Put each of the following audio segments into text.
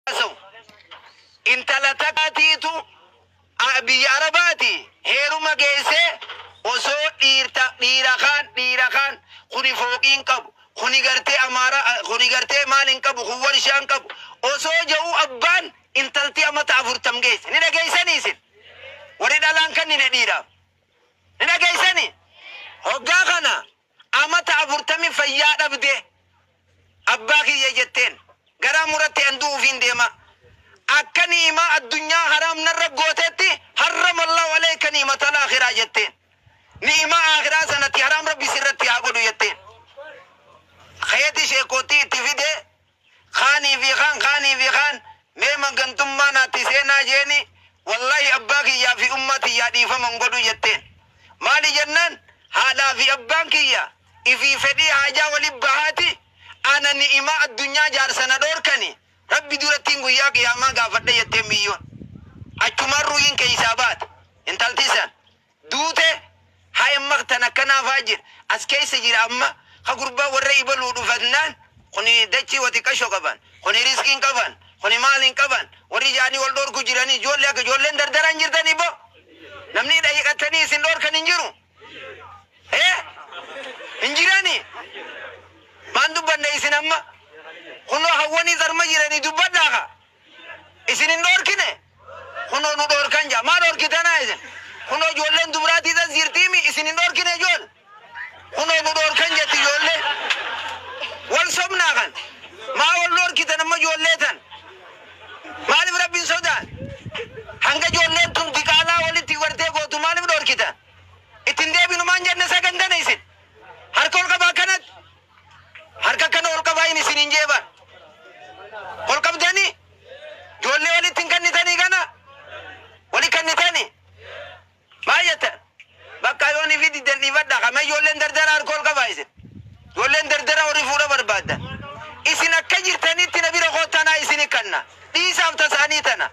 Haasa'u. Intala takkaatiitu biyya Arabaati heeruma geessee osoo dhiirta dhiira kaan dhiira kaan kuni fooqii hin qabu kuni gartee amaara kuni gartee maal hin qabu kun warshaa hin qabu osoo ja'uu abbaan intalti amata afurtam geesse ni dhageessanii isin warri dhalaan kannine dhiiraaf ni dhageessanii hoggaa kana amata afurtami fayyaa dhabde Abbaa kiyya jetteen garaa muratte an du'uufiin deema. Akka ni'imaa addunyaa haraam narra gootetti harramallahu aleyka ni'imatal aakhiraa jetteen. Ni'imaa aakhiraa sanatti haraam Rabbi sirratti haa godhu jetteen. Keeti sheekootii itti fide kaanii fi kaan kaanii fi kaan mee magantummaa naatti seenaa jeeni wallahi abbaa kiyyaa fi ummaa tiyyaa dhiifama hin godhu jetteen. Maali jennaan haadhaa fi abbaan kiyya ifii fedhii haajaa wali bahaati ana ni'imaa addunyaa jaarsa na dhoorkani Rabbi durattiin guyyaa qiyaamaa gaafadha jetteen miyyoon achumaan ruuhiin keeysaa baate intalti san duute hay maqtan akkanaa faa jira as keeysa jira amma ka gurbaa warra ibaluu dhufatnaan kuni dachii wa xiqqasho qaban kuni riskiin qaban kuni maaliin qaban warri jaanii wal dhoorku jiranii ijoollee akka ijoolleen dardaraan jirtanii bo namni dhahiqattanii isin dhoorkan hin jiru Eh? Hin jirani? Maan dubbanne isin amma? Kunoo hawwanii zarma jiranii dubbadhaa ka. Isin hin dhoorkine? Kunoo nu dhoorkan jaa. Maa dhoorkitanaa isin? Kunoo ijoolleen dubraatii tas jirtiimi isin hin dhoorkine ijool? Kunoo nu dhoorkan jetti ijoollee. Wal sobnaa kan. Maa wal dhoorkitan amma ijoollee tan? Maaliif rabbiin sodaan? Hanga ijoolleen tun diqaalaa walitti gartee gootu maaliif dhoorkitan? Itti hin deebinu maan jenne sagantana isin. Harka ol qabaa akkanatti. Harka akkana ol qabaa hin isin hin jeeban. Ol qabdanii ijoollee walitti hin kannitanii kana wali kannitanii. Maal jettan? Bakka yoo ni fi diddan dhiifadha. Kama ijoolleen dardara harka ol qabaa isin. Ijoolleen dardara horii fuudha barbaaddan. Isin akka jirtanitti na bira koottaa naa isin kanna. Dhiisaaf tasaanii tana.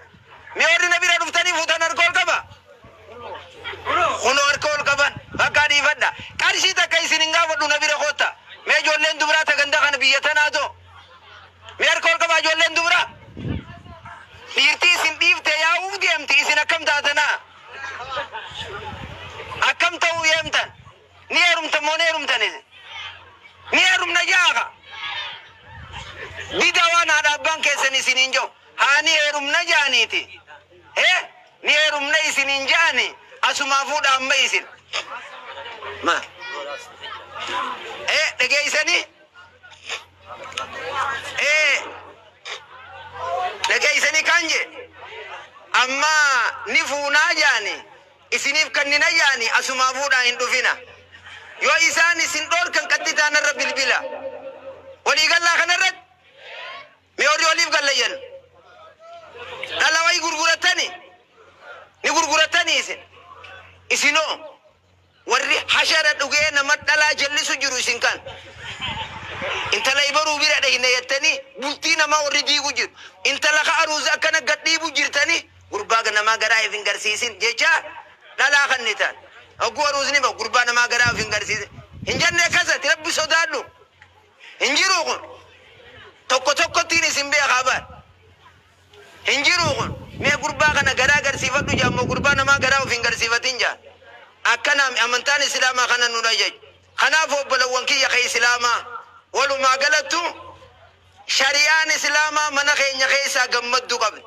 Mee warri na bira dhuftanii fuutan harka ol qabaa. Kunoo harka ol qaban bakkaa dhiifadha. Qarshii takka isin hin gaafadhu na bira kootta. Mee ijoolleen dubraa ta ganda kana biyya tanaa too. Mee harka ol qabaa ijoolleen dubraa. Dhiirtii isin dhiifte yaa'uuf deemti isin akkam taatanaa? Akkam ta'uu yeemtan? Ni heerumtan moo ni heerumtan isin? Ni heerumna ja'a ka. Dida waan haadha abbaan keessan isiniin jedhu. Haa ni heerumna ja'aniiti. Hee? Ni heerumna isiniin ja'ani asumaa fuudha amma isin. Ma. Ee dhageessanii? Ee dhageessanii kan je amma ni fuunaa ja'ani isiniif kannina ja'ani asumaa fuudhaa hin dhufina. Yoo isaan isin dhoorkan qaxxitaa narra bilbila. Walii gallaa kanarratti? Mee warri oliif galla jennu. Dhala wayi gurgurattani? Ni gurgurattani isin? Isinoo warri hashara dhugee nama dhalaa jallisu jiru isin kan. Intala ibaruu bira dhayna jettanii bultii namaa warri diigu jiru. Intala ka aruuza akkana gad dhiibu jirtanii gurbaa namaa garaa if hin garsiisin jecha dhalaa kannitan. Hogguu aruuzni bahu gurbaa namaa garaa if hin garsiisin. Hin jenne akkasatti rabbi sodaadhu. Hin jiruu kun. Tokko tokkottiin isin beekaa bar. Hin jiruu kun. Mee gurbaa kana garaa garsiifadhu jaan moo gurbaa namaa garaa of hin garsiifatin jaan. Akkanaami amantaan islaamaa kana nun ajaju. Kanaaf obbolawwan kiyya ka islaamaa walumaa galattu shari'aan islaamaa mana keenya keessaa gammaddu qabdi.